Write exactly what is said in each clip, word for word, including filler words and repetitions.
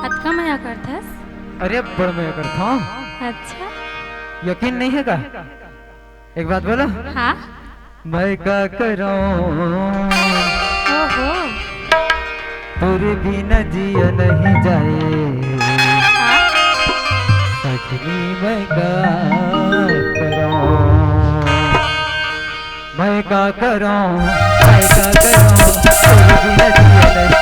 अतका मया करथस? अरे, बड़ मया करथंव। अच्छा। यकीन नहीं है का? एक बात बोलो। हाँ। मैं का करों, ओहो। तोरे बिना जिया नहीं जाए। हाँ। सजनी मैं का करों, मैं का करों, मैं का करों, तोरे बिना जिया नहीं।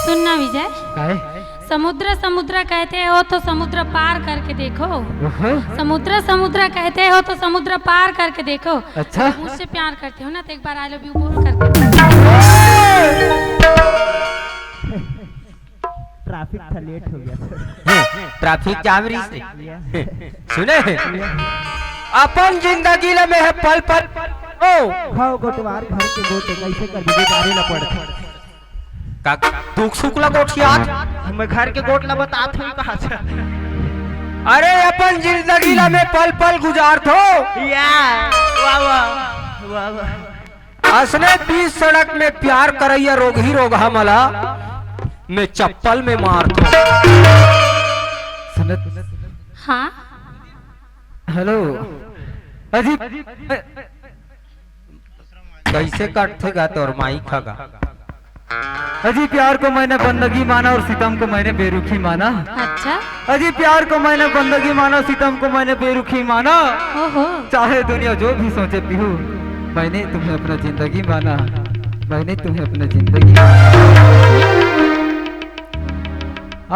सुनना विजय, काहे? समुद्र समुद्र कहते हो तो समुद्र पार करके देखो। ओहो। समुद्र समुद्र कहते हो तो समुद्र पार करके देखो। अच्छा। मुझसे प्यार करते हो ना तो एक बार I love you बोल करके। ट्रैफिक था, लेट हो गया। ट्रैफिक जाम रहिस रे। सुने, अपन जिंदगी ल में है पल पल। ओ, खाओ गोटवार घर के गोटे, कैसे कर दीजिए, गाड़ी ला पड़त। का दुख सुख ला गोठियात? हम घर के गोठ ला बतात हन कहा से। अरे, अपन जिंदगी ला में पल पल गुजारथो। या, वाह, वाह, वाह, वाह। असने बीच सड़क में प्यार करइया रोगही रोगहा मला में चप्पल में मारथो। सुनत। हाँ। हेलो। अजी, कैसे कटथे गा तोर माइक ह गा? अजी, प्यार को मैंने बंदगी माना और सितम को मैंने बेरुखी माना। अच्छा। अजी, प्यार को मैंने बंदगी माना, सितम को मैंने बेरुखी माना। ओहो। चाहे दुनिया जो भी सोचे पीहू, मैंने तुम्हें अपना जिंदगी माना, मैंने तुम्हें अपना जिंदगी माना। I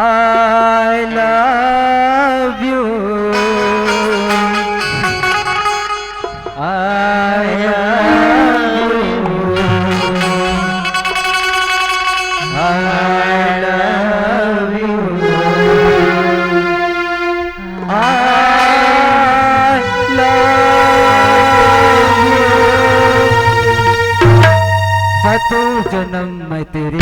love you। I love you। I love you। I love you। सातों जन्म मैं तेरे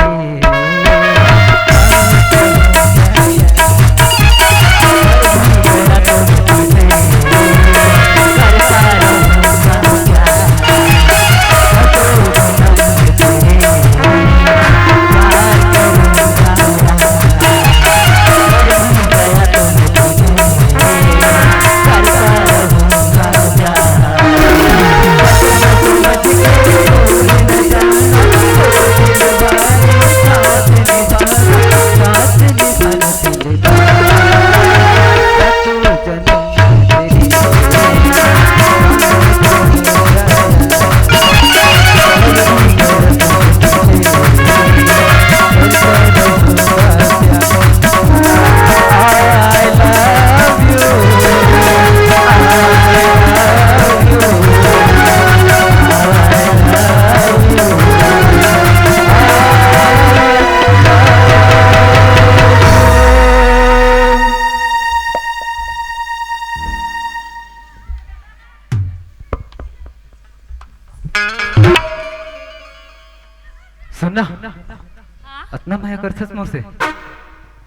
ना, हाँ? अतना मया करथस मोर से,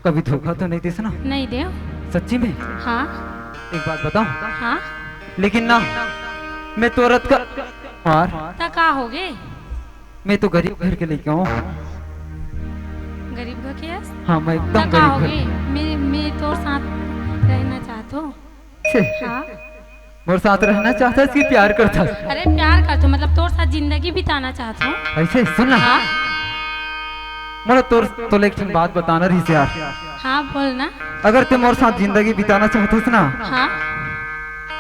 कभी धोखा तो नहीं देस ना? नहीं देव। सच्ची में? हाँ। एक बात बताऊं? हाँ। लेकिन ना, मैं तो रत का मार। ता का होगे? मैं तो गरीब घर के लइका हूँ। गरीब घर के हस? हाँ, मैं एकदम ता का गरीब घर होगे? मैं, मैं तोर साथ रहना चाहत हूँ। छे। हाँ। मोर साथ रहना चाहत हस कि प्यार करत हस? अरे, प्यार करत हूँ, मतलब तोर साथ जिंदगी बिताना चाहत हूँ। ऐसे सुन ना। हाँ। मोला तोर, तोला एक ठन बात बताना रहिस यार। हाँ, बोल ना। अगर ते मोर साथ जिंदगी बिताना चाहत हस ना, हाँ।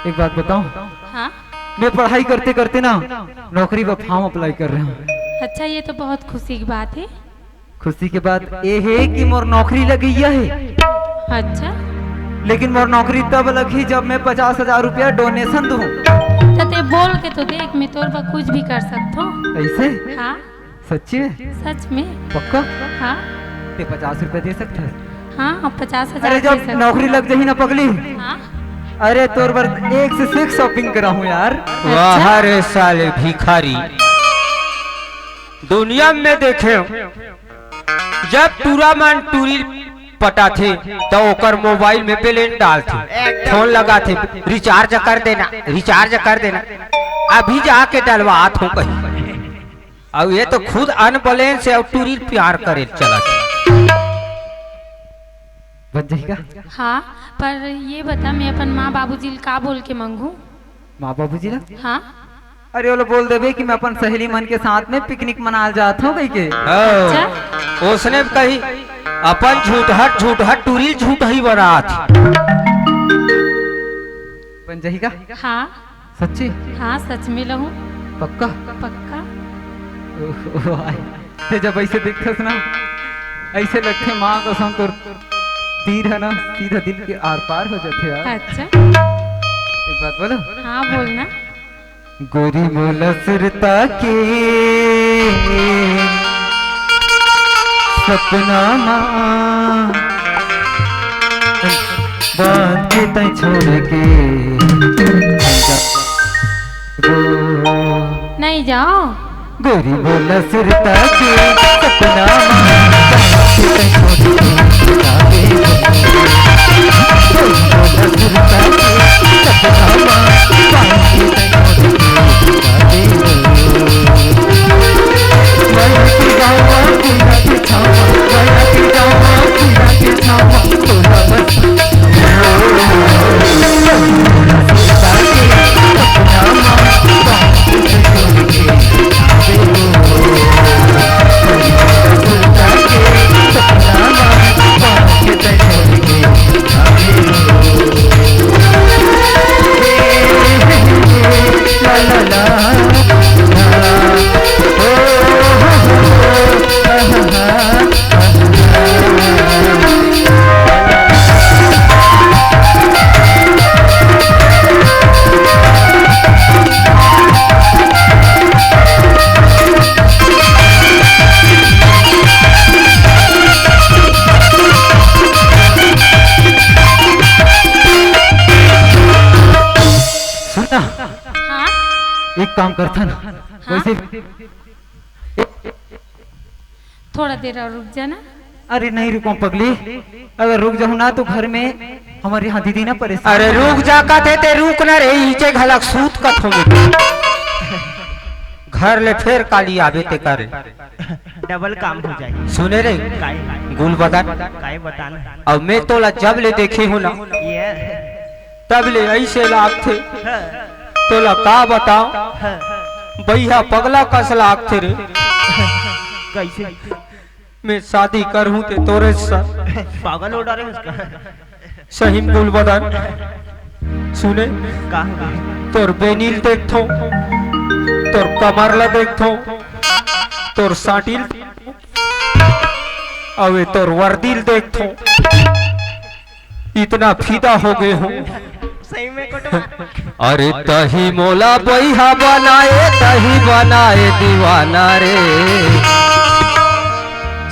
एक बात बताऊं? हाँ। मैं पढ़ाई करते करते ना नौकरी बर form apply कर रहा हूँ। अच्छा, ये तो बहुत खुशी की बात है। खुशी के बात ये है कि मोर नौकरी लग गई है। अच्छा। लेकिन मोर नौकरी तब लगही जब मैं पचास हजार रुपया donation दूं। तो ते बोल के तो देख, मैं तोर बर कुछ भी कर सकत हूँ। ऐसे? हाँ। सच्ची में? सच में। पक्का? हाँ। ते पचास रुपया दे सकत हस? हाँ, हाँ, पचास हजार अरे, जब दे सकत नौकरी हूँ। लग जाही ना पगली, हाँ। अरे, तोर बर एक से एक shopping कराहूँ यार। वाह अच्छा। रे साले भिखारी, दुनिया में देखे हूँ, जब टूरा मन टूरी पटाथे, त ओकर मोबाइल में balance डालथे, एकदम। फोन लगाथे, "रिचार्ज कर देना, रिचार्ज कर देना।" अभी जाके डलवात हूँ कहीं। अब ये तो खुद अनबैलेंस है और टूरी प्यार करे चलत। बन जाही का? हाँ, पर ये बता, मैं अपन माँ बाबूजी ल का बोल के मांगू? माँ बाबूजी ला? हाँ। अरे, ओला बोल देबे कि मैं अपन सहेली मन के साथ में पिकनिक मनाल जात हूँ कहिके। हाँ। अच्छा। ओसने कही, अपन झूठहट, झूठहट टूरी झूठही बनात। बन जाही का? हाँ। सच्ची? हाँ, सच में लहूँ। पक्का? पक्का। ओह, ओह, आय। ते जब ऐसे दिखथस ना, ऐसे लगथे माँ कसम तोर तीर है ना, सीधा दिल के आर पार हो जाथे यार। अच्छा। एक बात बोलो। हाँ, बोलना। गोरी मोला सुरता के सपना मा बांध के तैं छोड़ के नहीं जाओ। गोरी बोला सुरता के सपना मा बांध के तैं छोड़ के जाबे। गोरी बोला सुरता के सपना मा बांध के तैं छोड़ के जाबे। सुन ना, हाँ? एक काम करथन, हाँ? वैसे थोड़ा देर और रुक जाना। अरे नहीं रुकूं पगली, अगर रुक जाऊं ना तो घर में हमारे यहाँ दीदी ना परेशान अरे हो रुक जाएगी। जा कथे ते रुक ना रे, इचे घलक सूत कथो में। घर ले फेर काली आबे ते करे। डबल काम हो जाही। सुने रे, काय? गुलबदन। काय बताना? अब मैं तोला जब ले देखे हूँ ना, ये तब ले ऐसे लागथे। हाँ। तोला का बताओ, हाँ। बइहा पगला कस लागथे रे। कैसे? मैं शादी करहूँ ते तोरे सा। पागल हो डारे उसका। सही में गुलबदन, सुने? का हो गया? तोर बेनी ल देखथों, तोर कमर ला देखथों, तोर साटी ल, अबे तोर वर्दी ल देखथों, इतना फिदा हो गए हूँ। सही में कोटवा। अरे तही मोला बइहा बनाए, तही बनाए दीवाना रे।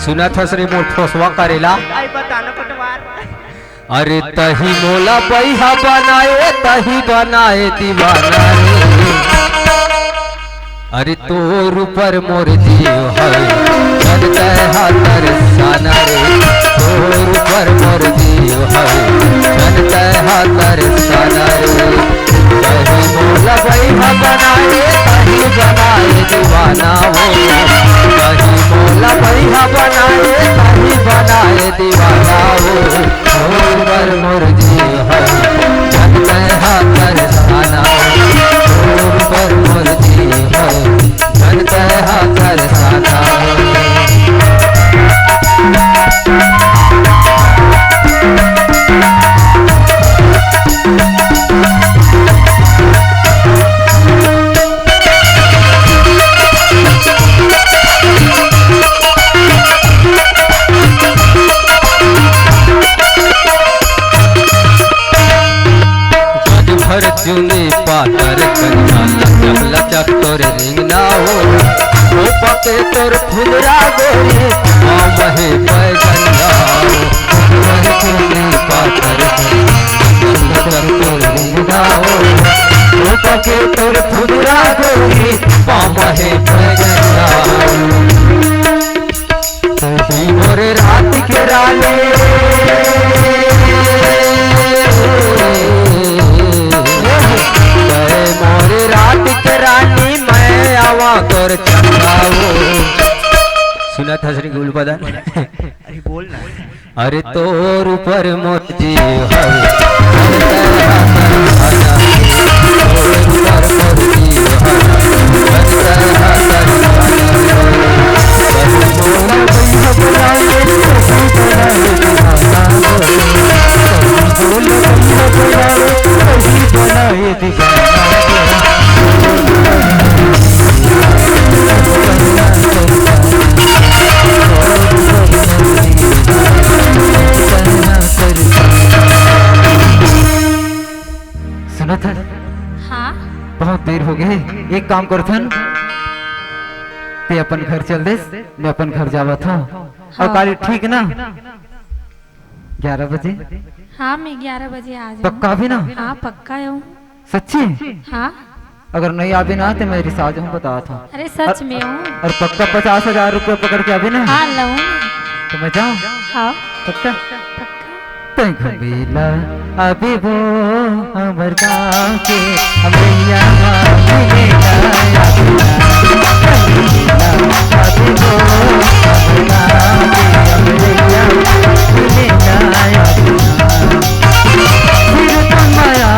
सुनत हस रे मोर फोसवा करेला? आई बताना पटवार। अरे तही मोला बइहा बनाए, तही बनाए दीवाना रे। अरे तोर ऊपर मोर जीव हवे, झन तैं हा तरसाना रे। तोर ऊपर मोर जीव हवे, झन तैं हा तरसाना रे। कहीं मोला बइहा बनाए, कहीं बनाए दीवाना हो। कहीं मोला बइहा बनाए, कहीं बनाए दीवाना हो। तोर ऊपर मोर जीव हवे, झन तैं हा तरसाना रे। तोर ऊपर मोर जीव हवे, झन तैं हा तरसाना रे। गज भर चुनी पातर करिया, लचक लचक तोर रिंगना हो। ओ पके तोर फुलरा गोरी, पाँव महे पैजनिया हो। गज भर चुनी पातर करिया, लचक लचक तोर रिंगना हो। ओ पके तोर फुलरा गोरी, पाँव महे पैजनिया हो। तू ही मोर रात के रानी, तै मोर रात के रानी, मैं आवा तोर चंदा हो। सुनत हस रे गुलबदन? अरे बोल ना। अरे तोर ऊपर मोर जीव हवे, तोर ऊपर मोर जीव हवे। सुनत हस? हाँ। बहुत देर हो गे, एक काम करथन, तैं अपन घर चल देस, मैं अपन घर जावत हँव। हाँ। अउ काली ठीक ना, ग्यारह बजे? हाँ, मैं ग्यारह बजे आ जाऊँ। पक्का भी ना? हाँ, पक्का हूँ। सच्ची? हाँ। अगर नहीं आबे ना, तो मैं रिसा जाऊँ, बतात हँव। अरे, सच में हूँ। अउ पक्का पचास हजार रुपया पकड़ के आबे ना? हाँ, लूँ। तो मैं जाऊँ? हाँ। पक्का? पक्का। तैं घुमेला आबे वो हमर गाँव के, हमरैया मा घुमेला आबे ना। घुमेला आबे वो हमर गाँव के, हमरैया मा घुमेला आबे ना। फिर तमया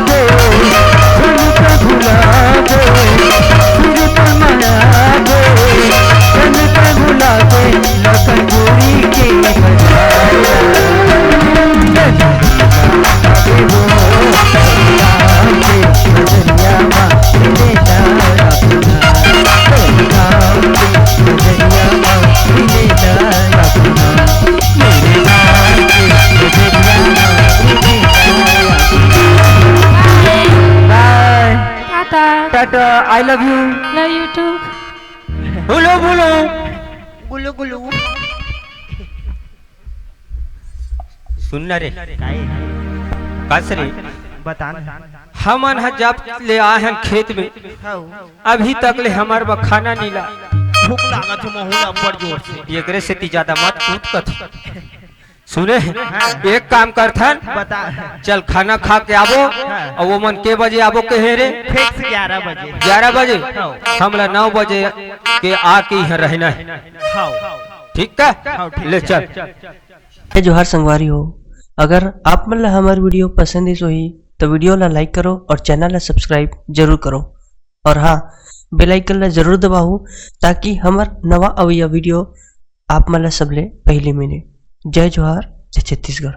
दे, भूल के भुला दे, फिर तमया दे, भूल के भुला दे, लखनपुरी के बजाया। Bye. Tata. Tata, I love you। Love you too। बोलो, बोलो। गुलू, गुलू। सुन ना रे। काहे? कस रे। बता ना। हमन ह जब ले आए हन खेत में, हाँ। अभी तक ले हमर बर खाना नी ला। भूख लागत हे महू ला बड़ जोर से। एकरे सेती ज्यादा मत कूद कत। सुने, हाँ। एक काम करथन, बता। चल खाना खा के आबो, हाँ। अउ ओमन के बजे आबो कहे रे? Fix ग्यारह बजे। ग्यारह बजे? हाँ। हमला नौ बजे के आके इहाँ रहना हे। हाँ। ठीक का? हाँ, ठीक ले हे। चल। जय जोहार संगवारी हो, अगर आप मन ला हमर video पसंद आइस होही, तो video ला like करो और channel ला subscribe जरूर करो। और हाँ, bell icon ला जरूर दबाओ, ताकि हमर नवा अवइया video आप मन ला सबले पहिली मिले। जय जोहार, जय छत्तीसगढ़।